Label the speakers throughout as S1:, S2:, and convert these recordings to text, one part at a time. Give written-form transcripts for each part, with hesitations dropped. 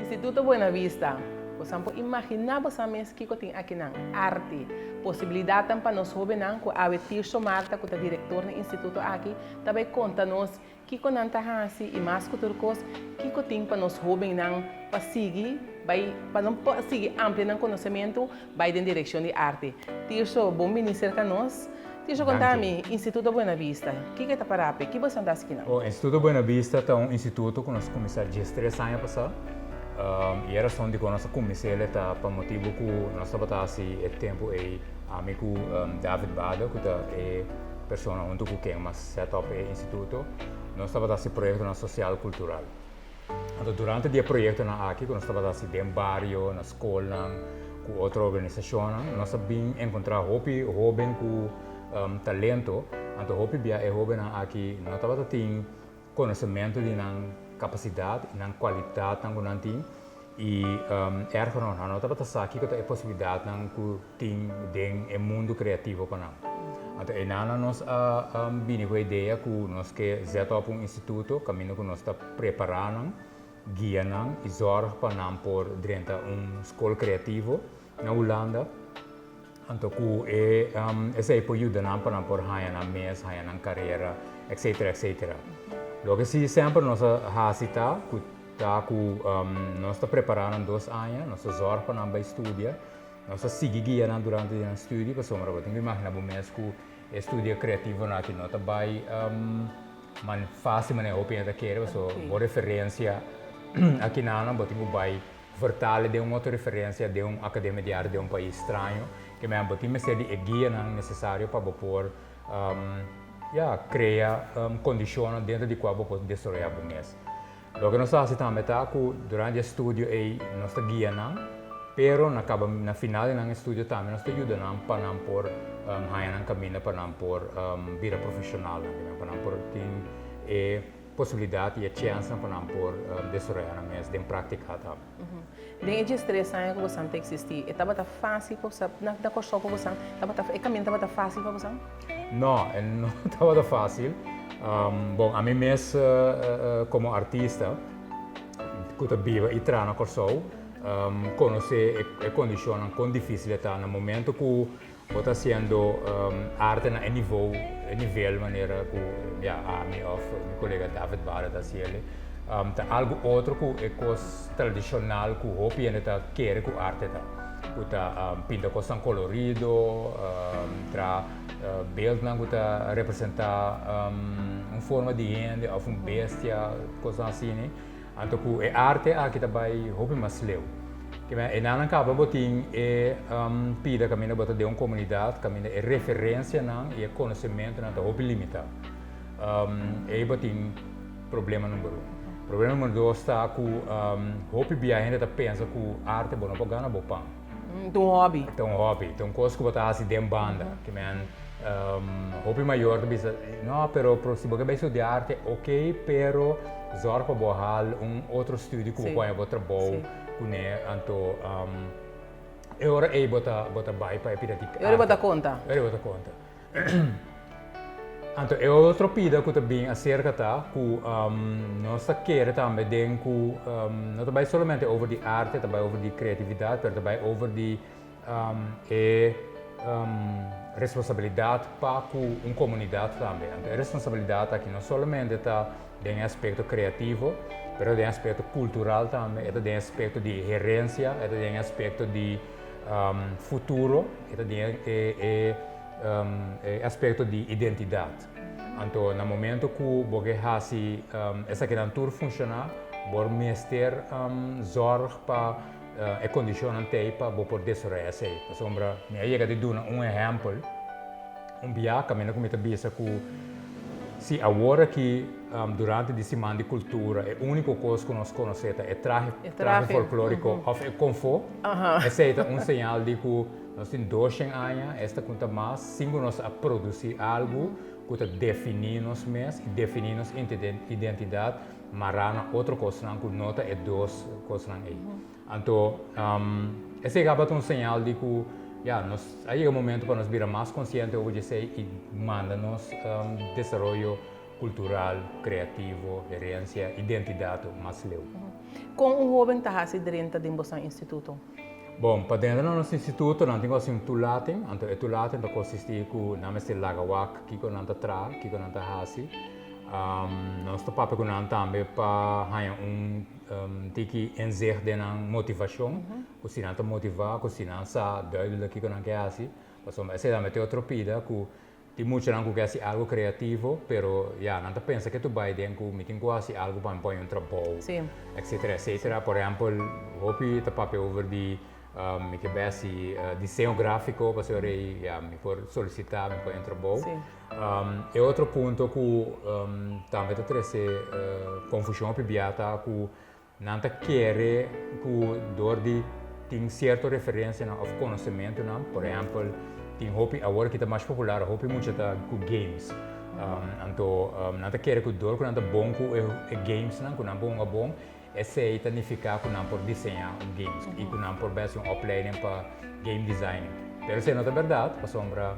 S1: Instituto Buena Vista, Bosan por imaginá bosan mes kiko tin akinan, arte, posibilidatnan pa nos hóbennan ku awe Tirso Marta ku ta direktor na instituto aki ta bai konta nos kiko nan ta hasi i mas ku tur kos kiko tin pa nos hóbennan pa sigui bai pa nan por sigui amplia nan konosementu bai den direkshon di arte. Tirso, bon bini serka nos. Tirso konta mi, Instituto Buena Vista, kiko e ta para p'e? Ki bosan ta hasi kinan?
S2: Oh, Instituto Buena Vista ta un instituto ku nos kuminsá diestres aña pasá. I e rason dikon nos a kumins'é el ta pa motibu ku nos tabata hasi e tempu ei ami ku David Bada ku ta e persona huntu ku ken mas set up e instituto, nos tabata hasi proyektonan sosial kultural. Anto durante di e proyektonan aki ku nos tabata hasi den bario, na skolnan, ku otro organisashonnan, nos a bin enkontrá hopi hóben ku talento. Anto hopi bia e hóbennan aki no tabata tin konosementu di nan kapasidat i nan kualidatnan ku nan tin i erger nog nan no tabata sa kiko ta e posibilidatnan ku tin den e mundu kreativo pa nan. Anto einan nos a bini ku e idea ku nos ke zet op un instituto kaminda ku nos ta prepará nan, guia nan i zòrg pa nan por drenta un skol kreativo na Hulanda. Anto ku e esei por yuda nan pa nan por haña nan mes, haña nan karera, etcetera, etcetera. Loke si semper nos a hasi ta ku ta ku nos ta prepará nan dos aña, nos ta zòrg pa nan bai studia. Nos ta sigui guia nan durante di nan studio pasobra bo tin ku imagina bo mes ku e studio kreativonan aki no ta bai man fásil manera hopi hende ta kere pasobra bo referensia akinanan bo tin ku bai vertale den un otro referensia den un akademia di arte den un pais straño ke men bo tin mester di e guianan nesesario pa bo por ya krea kondishonnan dentro di kua bo por desaroyá bo mes. Loke nos ta hasi tambe ta ku durante e studio ei nos ta guia nan, pero na kaba na final di nan estudio tambe nos ta yuda nan pa nan por haña nan kaminda pa nan por bira profeshonalnan, pa nan por tin e posibilidat i e chènsnan pa nan por desaroyá nan mes den práktika tambe.
S1: Den e diestres aña ku bosan ta eksistí, e tabata fásil pa bosan na Kòrsou pa bosan tabata e kaminda tabata fásil pa bosan?
S2: No, e no tabata fásil. Bon, ami mes komo artista ku ta biba i traha na Kòrsou konosé e kondishonnan kon difísil e ta na momento ku Bo ta hasiendo arte na e nivou, e nivel manera ku ya ami òf mi kolega David Barra ta hasiel. Ta algu otro ku e kos tradishonal ku hopi hende ta kere ku arte ta. Ku ta pinta kosnan kolorido, traha beeldnan ku ta representá un forma di hende òf un bestia, kosnan asina. Anto ku e arte aki ta bai hopi mas leu. Kimen e nannan kaba bo tin e pida kaminda bo ta den un komunidat kaminda e referensianan i e konosementunan ta hopi limitá. Ei bo tin problema number un. Problema number dos ta ku hopi bia hende ta pensa ku arte bo no por gana bo pan.
S1: Ta un hòbi.
S2: Ta un hòbi. Ta un kos ku bo ta hasi den banda. Kimen hopi mayor ta bisa, no, pero si bo ke bai studia arte, ok, pero zorg pa bo hal un otro studio ku bo por haña bo trabou kuné. Anto e ora ei bo ta bo ta bai pa e pida di arte.
S1: E ora bo ta konta.
S2: E ora bo ta konta. Anto e otro pida ku ta bin aserka ta ku nos ta kere tambe den ku no ta bai solamente over di arte, ta bai over di kreatividat, pero ta bai over di e responsabilidat pa ku un komunidat tambe. Anto e responsabilidat aki no solamente ta den e aspekto kreativo, pero den e aspekto kultural tambe, e ta den e aspekto di herensia, e ta den e aspekto di futuro, e ta den e e aspekto di identidat. Anto na momento ku bo ke hasi esakinan tur funshoná, bo mester zòrg pa e kondishonnan t'ei pa bo por desaroyá esei. Pasobra mi a yega di duna un ehèmpel un bia kaminda ku mi ta bisa ku si awor aki durante di siman di kultura e úniko kos ku nos konosé ta e trahe trahe folklóriko òf e konfó, esei ta un señal di ku nos tin doshen aña, esta ku ta mas, sin ku nos a produsí algu ku ta definí nos mes i definí nos identidat mará na otro kosnan ku no ta e dos kosnan ei. Anto, esei kaba ta un señal di ku, ya, nos a yega momento pa nos bira mas konsiente over di esei i manda nos desaroyo. kultural, kreativo, herensia, identidat mas leu.
S1: Kon un hóben ta hasi drenta den boso instituto?
S2: Bon, pa drenta na nos instituto nan tin ku hasi un toelating, anto e toelating ta konsistí ku nan mester laga wak kiko nan ta traha, kiko nan ta hasi. Nos ta papia ku nan tambe pa haña un tiki inzicht den nan motivashon, ku si nan ta motivá, ku si nan sa duidelijk kiko nan ke hasi. Pasobra esei tambe ta e otro pida ku tin muchanan ku ke hasi algu kreativo, pero ya, nan ta pensa ke tu bai den ku mi tin ku hasi algu pa mi pone un trabou, etcetera, etcetera. Por ehèmpel, hopi ta papia over di mi ke bai hasi diseño gráfiko, pasobra ei ya mi por solisitá, mi por haña un trabou. E otro punto ku tambe ta trese konfushon hopi bia ta ku nan ta kere ku dor di tin sierto referensianan òf konosementunan, por ehèmpel tin hopi awor ki ta mas popular hopi mucha ta ku games, anto nan ta kere ku dor ku nan ta bon ku e gamesnan ku nan por hunga bon esei ta nifiká ku nan por diseñá un games i ku nan por bai hasi un opleiding pa game designing. Pero esei no ta bèrdat pasobra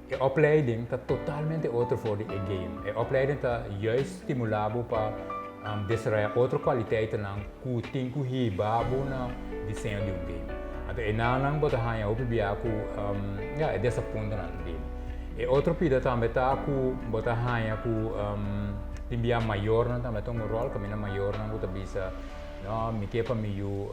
S2: e opleiding ta totalmente otro for di e game. E opleiding ta juist stimulá bo pa desaroyá otro kualiteitnan ku tin ku hiba bo na diseño di un game. Anto e nannan bo ta haña hopi bia ku ya e desapuntonan ta bini. E otro pida tambe ta ku bo ta haña ku tin bia mayornan tambe ta un ròl, kaminda mayornan ku ta bisa no mi ke pa mi yu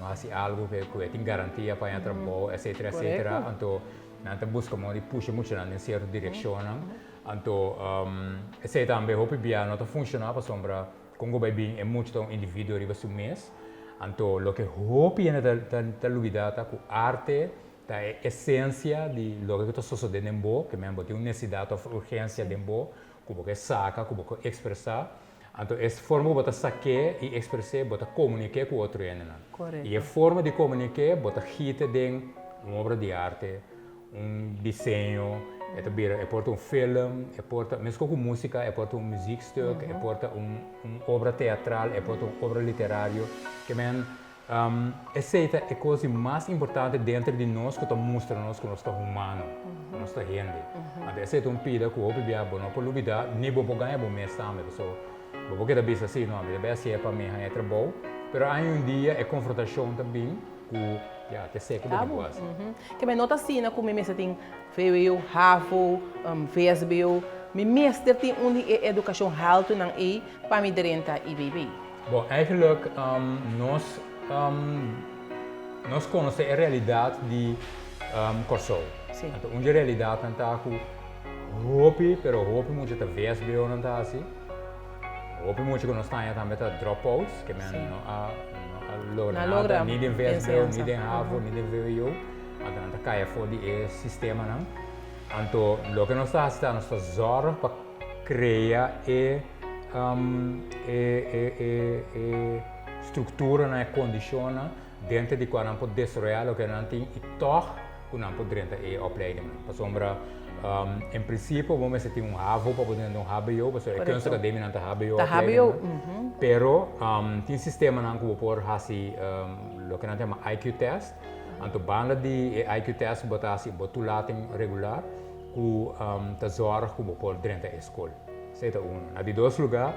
S2: hasi algu ku e tin garantia pa haña trabou etcetera etcetera. Anto nan ta buska modo di pusha muchanan den sierto direkshonnan. Anto esei tambe hopi bia no ta funshoná pasobra kon ku bai bin e mucha ta un individuo riba su mes. Anto loke hopi hende ta lubidá ta ku arte ta e esensia di loke ku ta sosodé den bo, ke men bo tin un nesesidat òf urgensia den bo ku bo ke saka, ku bo ke ekspresá. Anto e forma ku bo ta sak'é i ekspres'é bo ta komuniké ku otro hendenan. I e forma di komuniké bo ta gite den un obra di arte, un diseño, e ta bira, e por ta un film, e por ta, meskos ku músika, e por ta un muziekstuk, e por ta un un obra teatral, e por ta un obra literario. Ke men, esei ta e kos di mas importante denter di nos ku ta mustra nos ku nos ta humano, ku nos ta hende. Anto esei ta un pida ku hopi bia bo no por lubida, ni bo por gaña bo mes tambe, pasobra bo por keda bisa si, no, mi ta bai hasié pa mi haña trabou, pero aña un dia e konfrontashon ta bin ku ya te seko bo tin ku hasi.
S1: Ke mi no ta asina ku mi mester tin vwo, havo, vsbo, mi mester tin un di e edukashon haltunan ei pa mi drenta IBB.
S2: Bon, eigenlijk nos nos konosé e realidat di Kòrsou. Anto un di e realidatnan ta ku hopi, pero hopi mucha ta vsbo-nan ta hasi. Hopi mucha ku nos ta haña tambe ta dropouts, ke men no a no a logra nada, ni den vsbo, ni den havo, ni den vwo. Anto nan ta kai afó di e sistemanan. Anto loke nos ta hasi ta nos ta zòrg pa krea e e e e e strukturanan, e kondishonnan denter di kua nan por desaroyá loke nan tin i tòg ku nan por drenta e opleidingnan. Pasobra en prinsipio bo mester tin un havo pa bo drenta un hbo, pasobra e kunstacademianan ta hbo opleidingnan. Pero tin sistemanan ku bo por hasi loke nan ta yama IQ test. Anto banda di e IQ test bo ta hasi bo toelating regular ku ta zòrg ku bo por drenta e skol. Esei ta unu. Na di dos lugá,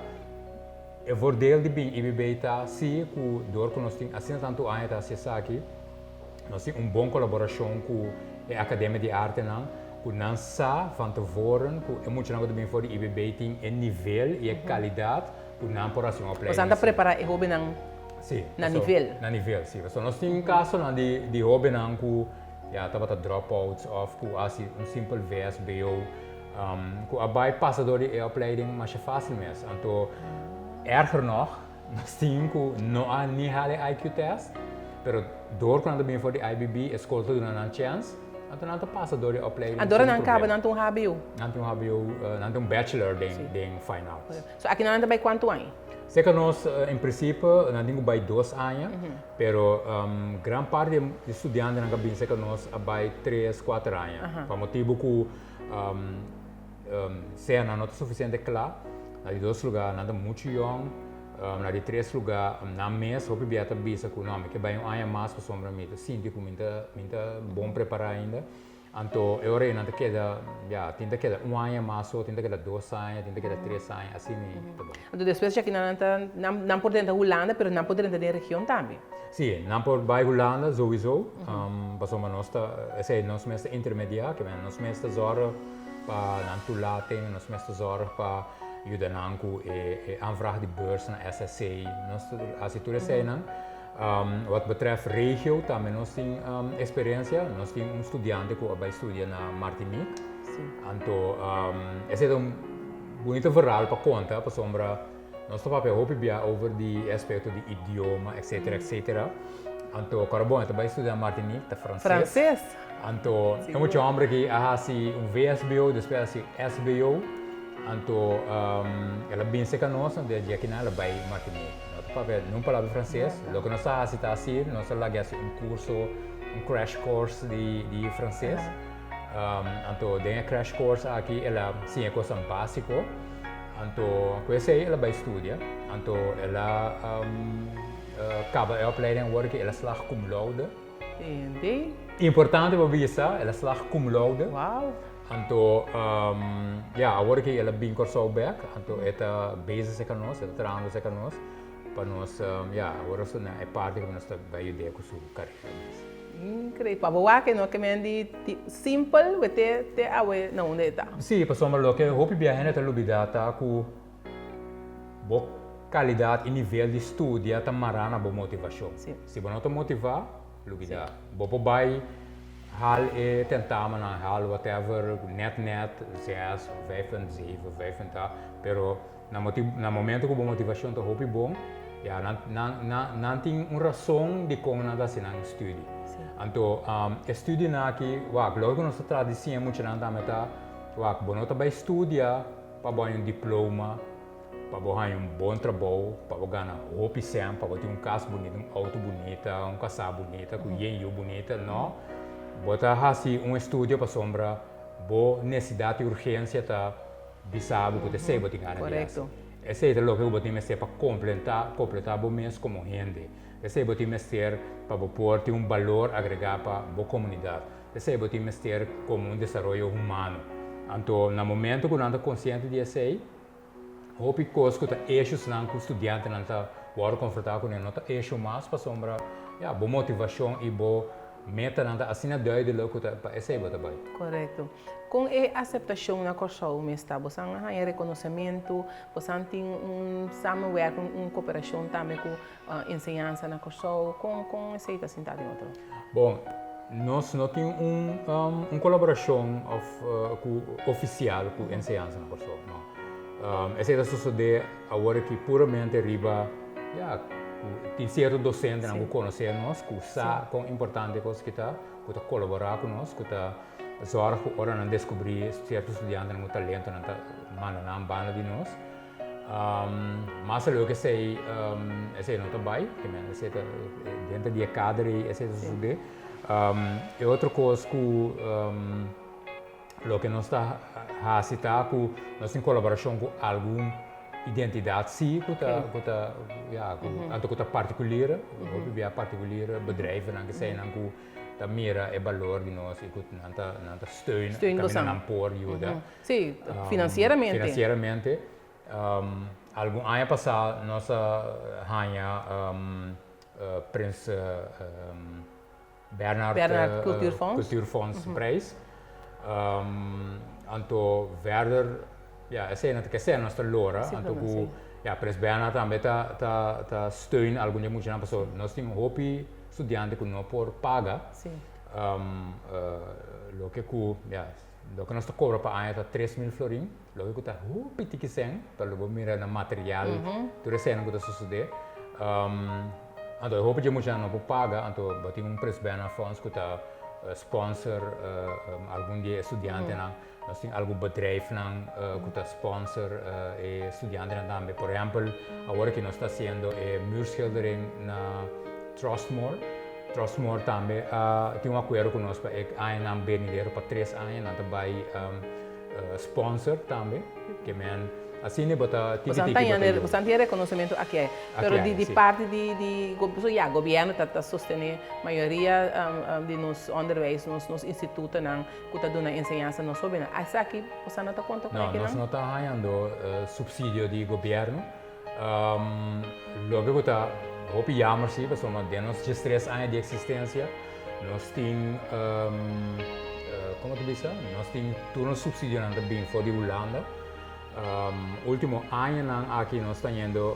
S2: e voordeel di bin IBB ta si ku dor ku nos tin asina tantu aña ta hasi esaki, nos tin un bon kolaborashon ku e Akademia di Artenan, ku nan sa van tevoren ku e muchanan ku ta bin for di IBB tin e nivel i e kalidat ku nan por hasi un opleiding.
S1: Pasobra nan ta prepará e hóbennan na nivel.
S2: Na nivel, si. Pasobra nos tin kasonan di hóbennan ku ya tabata dropouts òf ku a hasi un simpel vsbo Ku a bai pasa dor di e opleiding masha fásil mes. Anto, erger nog, nos tin ku no a ni hala e IQ test, pero dor ku nan ta bini for di IBB, e skol ta duna nan chèns, anto nan ta pasa dor di e opleiding
S1: sin Anto nan kaba, nan ta un hbo?
S2: Nan ta un hbo, nan ta un bachelor den Fine Arts.
S1: So aki nan ta bai kuantu aña?
S2: Serka nos, en prinsipio, nan tin ku bai dos aña, pero gran parti di studiantenan ku a bini serka nos a bai tres, kuater aña, pa motibu ku Sea nan no ta sufisiente kla, na di dos lugá nan ta muchu yòn, na di tres lugá nan mes hopi bia ta bisa ku no mi ke bai un aña mas pasobra mi ta sinti ku mi ta mi ta bon prepará ainda. Anto e ora ei nan ta keda, ya, tin ta keda un aña mas so, tin ta keda 2 aña, tin ta keda 3 aña, asina ta bai.
S1: Anto despues ya ku nan ta nan por drenta Hulanda, pero nan por drenta den region tambe.
S2: Si, nan por bai Hulanda sowieso, pasobra nos ta, esei nos mes ta intermediá, ke men nos mes ta zorg pa nan toelating, nos mes ta zorg pa yuda nan ku e aanvraag di beurs na SSC, nos ta hasi tur eseinan. Wat betreft regio, tambe nos tin eksperensia, nos tin un studiante ku a bai studia na Martinique. Anto esei ta un bunito verhaal pa konta, pasobra nos ta papia hopi bia over di aspekto di idioma, etcetera, etcetera. Anto kòrda bon, e ta bai studia na Martinique, ta franses.
S1: Franses.
S2: Anto e mucha hòmber aki a hasi un VSBO, despues a hasi SBO. Anto el a bin serka nos, anto dje akinan el a bai Martinique. No ta papia niun palabra franses. Loke nos a hasi ta hasi, nos a laga hasi un kurso, un crash course di franses. Anto den e crash course aki el a siña kosnan básiko. Anto ku esei el a bai studia. Anto el a kaba e opleiding awor ki el a slag cum laude.
S1: Tende.
S2: Importante pa bisa, el a slag cum laude. Anto, ya, awor ki el a bin Kòrsou bèk, anto e ta bezig serka nos, e ta trahando serka nos, pa nos, ya, awor nos ta na e parti ku nos ta bai yud'é ku su karera mes.
S1: Inkreibel. Pa bo wak e no ke men di simpel we te te awe na unda e ta.
S2: Si, pasobra loke hopi bia hende ta lubidá ta ku bo kalidat i nivel di studia ta mará na bo motivashon. Si bo no ta motivá, lubidá. Bo por bai haal e tentamennan, haal whatever, net net, 6, 5,7, 5,8, pero na momento ku bo motivashon ta hopi bon, ya, nan nan nan nan tin un rason dikon nan ta hasi nan studi. Anto e studinan aki, wak, loke ku nos ta trata di siña muchanan tambe ta, wak, bo no ta bai studia pa bo haña un diploma, pa bo haña un bon trabou, pa bo gana hopi sèn, pa bo tin un kas bunita, un outo bunita, un kasá bunita, ku yen yu bunita. No, bo ta hasi un estudio pasobra bo nesesidat i urgensia ta bisa bo ku ta esei bo tin gana di hasi. Esei ta loke ku bo tin mester pa kompletá, kompletá bo mes komo hende. Esei bo tin mester pa bo por tin un balor agregá pa bo komunidat. Esei bo tin mester komo un desaroyo humano. Anto na momento ku nan ta konsiente di esei, hopi kos ku ta eshusnan ku studiantenan ta wòrdu konfrontá kuné no ta eshu mas pasobra ya bo motivashon i bo metanan ta asina duidelik ku ta pa esei bo ta bai.
S1: Korekto. Kon e aseptashon na Kòrsou mes ta? Boso a haña rekonosementu? Boso tin un samenwerking, un koperashon tambe ku enseñansa na Kòrsou? Kon esei ta sintá den otro?
S2: Bon, nos no tin un kolaborashon òf ku ofisial ku enseñansa na Kòrsou, no. Esei ta sosodé awor aki puramente riba, ya, ku tin sierto dosentenan ku konosé nos, ku sa kon importante e kos aki ta, ku ta kolaborá ku nos, ku ta zòrg ku ora nan deskubrí sierto studiantenan ku talento nan ta manda nan banda di nos. Mas aleu ku esei, esei no ta bai, esei ta denter di e kader ei esei ta sosodé. E otro kos ku loke nos ta hasi ta ku nos tin kolaborashon ku algun identidat si ku ta ku ta ya ku anto ku ta partikulier, hopi bia partikulier bedrijvennan keseinan ku ta mira e balor di nos i ku nan ta nan ta steun kaminda nan por yuda.
S1: Sí, financieramente.
S2: Financieramente. Algun aña pasá nos a haña Prins Bernhard
S1: Bernhard Cultuurfonds.
S2: Cultuurfonds prijs. Anto verder, ja, esei nan ta ke nos ta lora. Anto ku, ja, Prins Bernhard tambe ta ta ta steun algun di e muchanan pasobra nos tin hopi studiante ku no por paga. Loke ku, ja, loke nos ta kobra pa aña ta 3000 florin, loke ku ta hopi tiki sèn, pero lo bo mira na material, tur e sènnan ku ta sosodé. Anto e hopi dje muchanan no por paga, anto bo tin un Prins Bernhard Fonds ku ta sponsor algun di e studiantenan. Nos tin algun bedrijfnan ku ta sponsor e studiantenan tambe. Por ehèmpel, awor aki nos ta hasiendo e muurschildering na Trustmore. Trustmore tambe a tin un akuerdo ku nos pa e añanan benidero, pa 3 aña nan ta bai sponsor tambe. Ke men. Asina bo ta tiki
S1: Boso
S2: tiki
S1: ta
S2: bo ta yuda.
S1: Boso tin reconocimento aki ai. Pero di di parti di di so ya gobierno ta ta sostene mayoria di nos onderwijs, nos nos institutonan cu ta duna enseñansa nos hobennan. Esaki boso no ta conta cu
S2: No,
S1: akinan?
S2: nos no ta hañando subsidio di gobierno. Loke cu ta hopi jammer si, pasobra den nos 13 aña di existencia nos tin, como ta bisa, nos tin tur nos subsidionan ta bin for di Hulanda. Ultimo añanan aki nos ta yendo,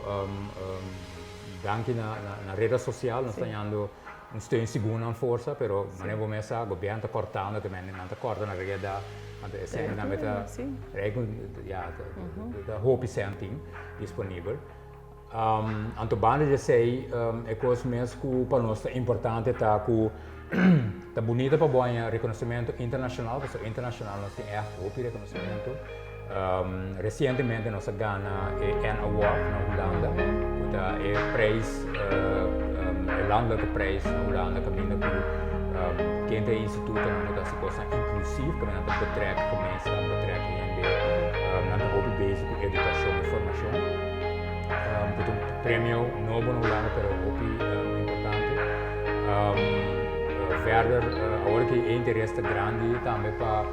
S2: danki na na reda social, nos ta yendo un steun segun nan forsa, pero manera bo mes sa, gobierno ta cortando, ke men nan ta corta na reda, anto e sèn tambe ta ya, ta hopi sèn tin disponibel. Anto banda di esei e kos mes ku pa nos ta importante ta ku ta bunita pa bo haña rekonosementu internashonal, pasobra internashonal nos tin ègt hopi rekonosementu. Resientemente nos a gana e N Award na Hulanda, ku ta e prijs, e landelijke prijs na Hulanda kaminda ku ken ta e institutonan ku ta hasi kosnan inklusief, kaminda nan ta betrek gemeenschap, betrek hende, nan ta hopi bezig ku edukashon i formashon. Ku ta un premio nobo na Hulanda pero hopi importante. Verder awor ki e interes ta grandi tambe pa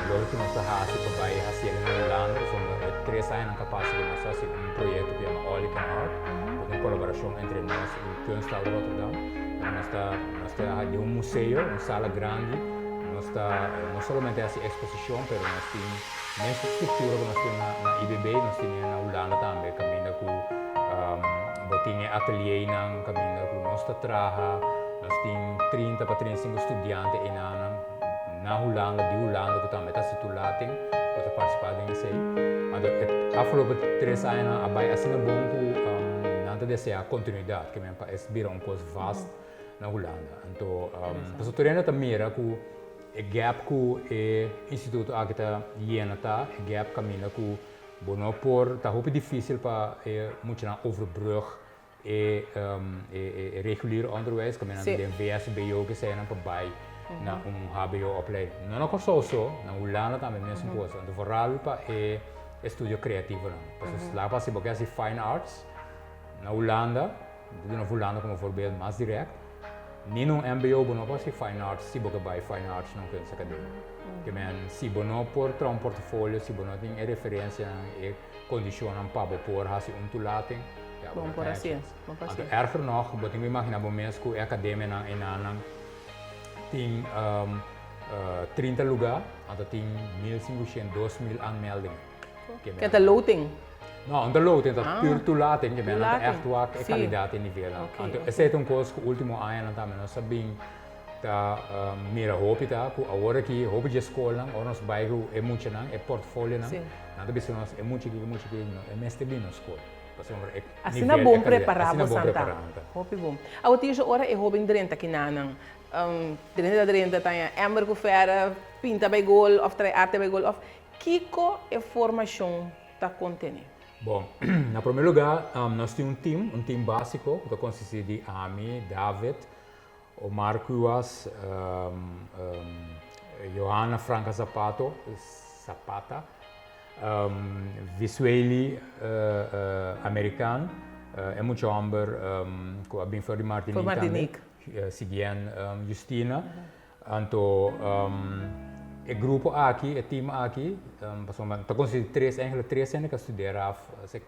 S2: loke ku nos ta hasi pa bai hasi el na Hulanda pasobra e 3 añanan ka pasa ku nos a hasi un proyekto ku yama All You Can Art ku ta un kolaborashon entre nos i Kunsthal Rotterdam. Nos ta nos ta den un museo, un sala grandi, nos ta no solamente hasi eksposishon pero nos tin Mesun struktura ku nos tin na IBB, nos tin na Hulanda tambe, kaminda ku bo tin e ateliernan, kaminda ku nos ta traha, nos tin 30 pa 35 studiante enanan na Hulanda, di Hulanda ku tambe ta hasi toelating, ku ta partisipá den esei. Anto e afgelopen 3 añanan a bai asina bon ku nan ta deseá kontinuidat, ke men pa es bira un kos vast na Hulanda. Anto pasobra tur hende ta mira ku E gap ku e instituto aki ta yena ta e gap kaminda ku bo no por, ta hopi difísil pa e muchanan overbrug e e regulier onderwijs kaminda nan ta den VSBO ke eseinan pa bai na un hbo opleiding. No na Kòrsou so, na Hulanda tambe mesun kos. Anto vooral pa e estudio kreativonan. Pasobra laga pa si bo ke hasi fine arts na Hulanda, mi ta duna Hulanda komo voorbeeld mas dirèkt, Ni na un mbo bo no por hasi fine arts si bo ke bai fine arts na un kunstacademia. Ke men si bo no por traha un portofolio, si bo no tin e referencianan, e condicionnan pa bo por hasi un toelating, ya bo no ta haña chance. Anto erger nog, bo tin ku imagina bo mes ku e academianan enanan tin 30 luga, anto tin 1500, 2000 aanmeldingen.
S1: Ke ta loting?
S2: No, no ta loting, ta pur toelating, ke men nan ta echt wak e kalidat e nivelnan. Anto esei ta un kos ku ultimo añanan tambe nos a bin ta mira hopi ta ku awor aki hopi dje skolnan ora nos bai ku e muchanan, e portfolionan, nan ta bisa nos e mucha aki, e mucha aki, no, e mester bin nos skol. Pasobra e
S1: Asina
S2: nivel, e
S1: bon
S2: kalidat,
S1: prepará
S2: asina
S1: bo
S2: bon
S1: santa.
S2: prepará nan ta.
S1: Hopi bon. Awor Tirso, ora e hoben drenta kinanan, drenta ta drenta ta haña ember ku fèra, pinta bai gol òf trae arte bai gol òf Kiko e formashon ta kontené?
S2: Bon, na promé lugá nos tin un tim, un tim básiko ku ta konsistí di ami, David, Omar Cuas, Johanna Franca Zapato, Zapata, Visueli American, e mucha hòmber ku a bin for di Martinique tambe, Siguien Justina. Anto e grupo aki, e team aki, pasobra ta konsistí di tres, eigenlijk tres hende ku a studia RAF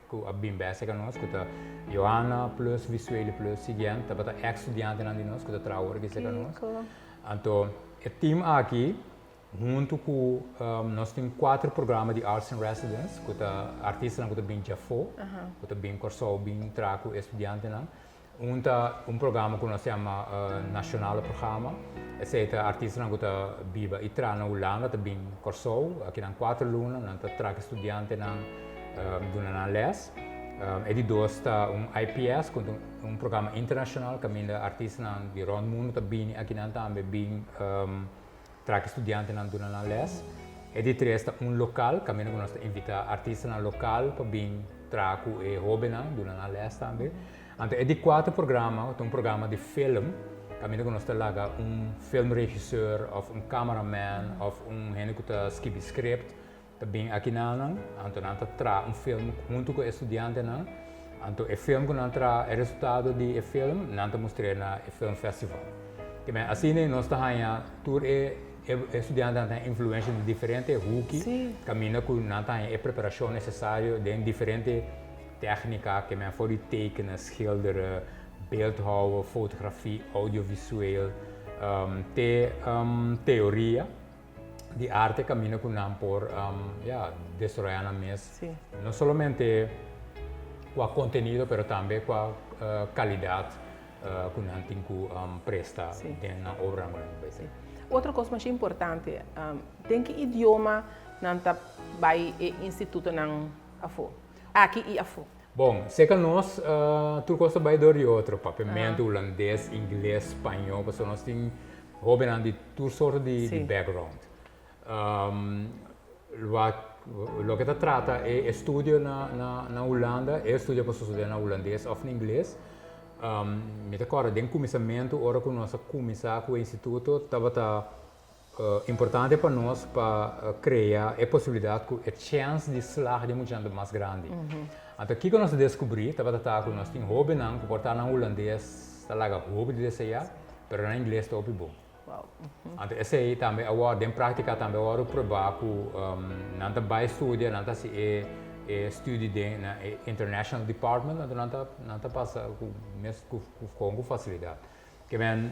S2: ku a bin bèstig ku nos, ku ta Johanna plus Visueli plus Siguiente, tabata eks studiantenan di nos ku ta traha awor aki serka nos. Anto e team aki huntu ku nos tin kuater programa di Arts in Residence ku ta artistanan ku ta bin djafó, ku ta bin Kòrsou bin traha ku e studiantenan. Un ta un programa ku nos yama Nationale Programma. Esei ta artistanan ku ta biba i traha na Hulanda ta bin Kòrsou. Akinan kuater luna nan ta traha ku e studiantenan, duna nan lès. E di dos ta un IPS ku ta un programa internashonal kaminda artistanan di rònt mundu ta bini akinan tambe bin traha ku e studiantenan duna nan lès. E di tres ta un lokal kaminda ku nos ta invitá artistanan lokal pa bin traha ku e hóbennan duna nan lès tambe. Anto e di kuater programa ta un programa di film, kaminda ku nos ta laga un filmregisseur òf un cameraman òf un hende ku ta skibi script. ta bin akinanan, anto nan ta traha un film huntu ku e studiantenan, anto e film ku nan traha, e resultado di e film, nan ta mustr'é na e film festival. Ke men asina nos ta haña tur e e studiantenan ta haña influensha di diferente huki, kaminda ku nan ta haña e preparashon nesesario den diferente tèknika, ke men for di tekenen, schilderen, beeldhouwen, fotografie, audiovisueel, te teoria di arte kaminda ku nan por ya desaroyá nan mes no solamente kua kontenido pero tambe kua kalidat ku nan tin ku presta den nan obranan ku nan ta bai hasi.
S1: Otro kos masha importante, den ki idioma nan ta bai e institutonan afó, aki i afó?
S2: Bon, serka nos tur kos ta bai dor di otro, papiamentu, hulandes, ingles, spañó, pasobra nos tin Hobennan di tur sorto di background. Loke ta trata e estudio na Hulanda, e estudio por sosode na hulandes of na ingles. Mi ta kòrda den kuminsamentu ora ku nos a kuminsá ku e instituto tabata importante pa nos pa krea e posibilidat ku e chèns di slag di e muchanan ta mas grandi. Anto kiko nos a deskubrí tabata ta ku nos tin hobennan ku por ta na hulandes ta laga hopi di deseá. Pero nan ingles ta hopi bon. Anto esei tambe awor den práktika tambe a wòrdu probá ku nan ta bai studia, nan ta hasi e e studi den na e international department, anto nan ta nan ta pasa ku mes ku kon ku fasilidat. Ke men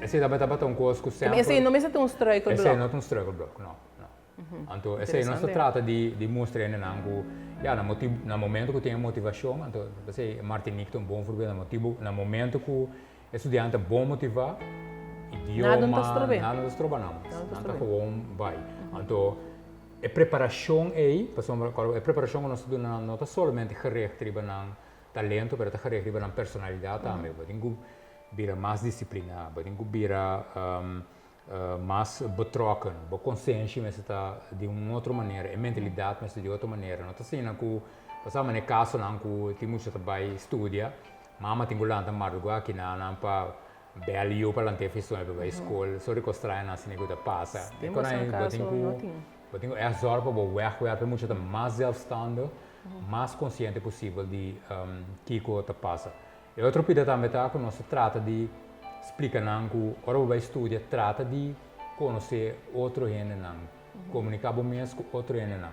S2: esei tambe tabata un kos ku semper.
S1: Esei no mester ta un struikelblok.
S2: Esei no ta un struikelblok, no, no. Anto esei nos ta trata di di mustra hendenan ku ya na moti na momento ku tin e motivashon anto p'esei Martinique ta un bon voorbeeld na motibu na momento ku e studiante ta bon motivá
S1: Nada no ta
S2: idioma
S1: strob'é.
S2: nada no ta stroba nan mas nan ta gewoon bai anto e preparashon ei pasobra e preparashon ku nos ta duna nan no ta solamente gericht riba nan talento pero ta gericht riba nan personalidat tambe bo tin ku bira mas disipliná bo tin ku bira Mas betrokken, bo konsenshi mester ta di un otro manera, e mentalidat mester di otro manera. No ta asina ku, pasá manera e kasonan ku tin mucha ta bai studia, mama tin ku lanta mardugá kina nan pa bèl yu pa lant'é fistonan pa bai skol, sor di kos trayanan asina ku ta pasa.
S1: Den boso kaso no tin.
S2: Bo tin ku ègt zòrg pa bo wegwerp e mucha ta mas zelfstandig, mas konsiente posibel di kiko ta pasa. E otro pida tambe ta ku nos ta trata di splika nan ku ora bo bai studia trata di konosé otro hendenan, komuniká bo mes ku otro hendenan,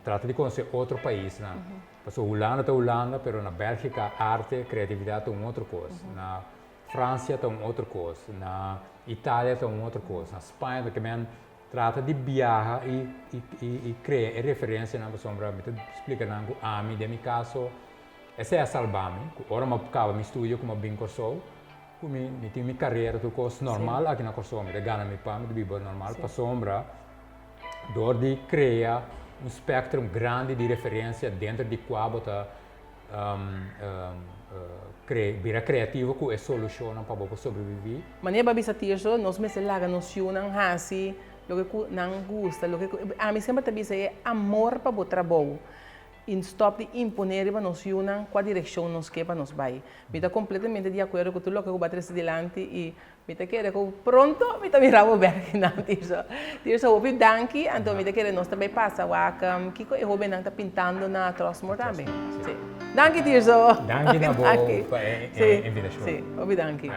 S2: trata di konosé otro paisnan. Pasobra Hulanda ta Hulanda pero na Bèlgika arte, kreatividat ta un otro kos, na Fransia ta un otro kos, na Italia ta un otro kos, na Spaña ta ke men trata di biaha i krea e referensianan pasobra mi ta splika nan ku ami den mi kaso Esei a salba mi, ku ora mi a kaba mi studio ku mi a bin Kòrsou, ku mi mi tin mi karera tur kos normal aki na Kòrsou, mi ta gana mi pan, mi ta biba normal pasobra dor di krea un spectrum grandi di referensia denter di kua bo ta bira kreativo ku e solushonnan pa bo por sobreviví.
S1: Manera bo a bisa Tirso, nos mester laga nos yunan hasi loke ku nan gusta, loke ku ami semper ta bisa e amor pa bo trabou. I stòp di imponé riba nos yunan kua direkshon nos ke pa nos bai. Mi ta kompletamente di akuerdo ku tur loke ku bo a trese dilanti i mi ta kere ku pronto mi ta mira bo bèk kinan, Tirso. Tirso, hopi danki. Anto mi ta kere nos ta bai pasa wak kiko e hóbennan ta pintando na Trosmore tambe. Si. Danki, Tirso.
S2: Danki na bo pa e invitashon.
S1: Si, hopi danki.